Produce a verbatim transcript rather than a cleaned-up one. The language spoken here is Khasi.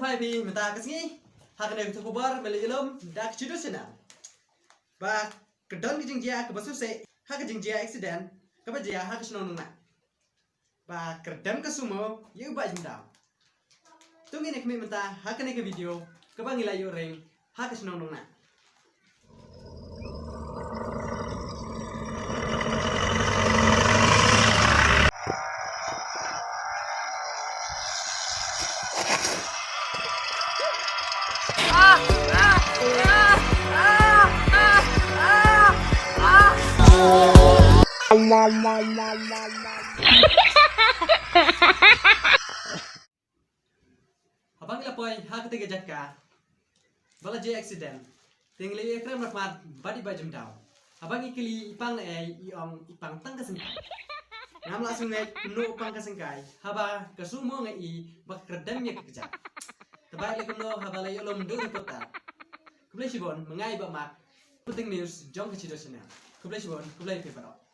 Hi phi, mynta ka sngi ha kane ka khubor me la ïalum da ka Chido Channel. Ba ka don ka jingjia kaba sngewsih ha ka jingjia accident kaba jia ha ka shnong Nongnah. Ba kyrdem ka sumo ïa u Bah Jingdaw. To ngin ïa khmih mynta ha kane ka video kaba ngi la ïoh ring ha ka shnong Nongnah. Haba ngi la poi ha kata ka jaka ba la jia accident, te ngi la ïakren markhmat bad i Bah Jingdaw. Haba ngi kylli i pang naei, i ong i pang tang ka syngkai. Ngam lah sngewbha kumno u pang ka syngkai haba ka sumo nga i ba ka kyrdem ïa ka kjat. Te ba ïa kumno haba la ïoh lum dur reporter. Khublei shibun, ma nga i Bah Mak, Puting News jong ka Chido Channel. Khublei shibun, khublei phi baroh.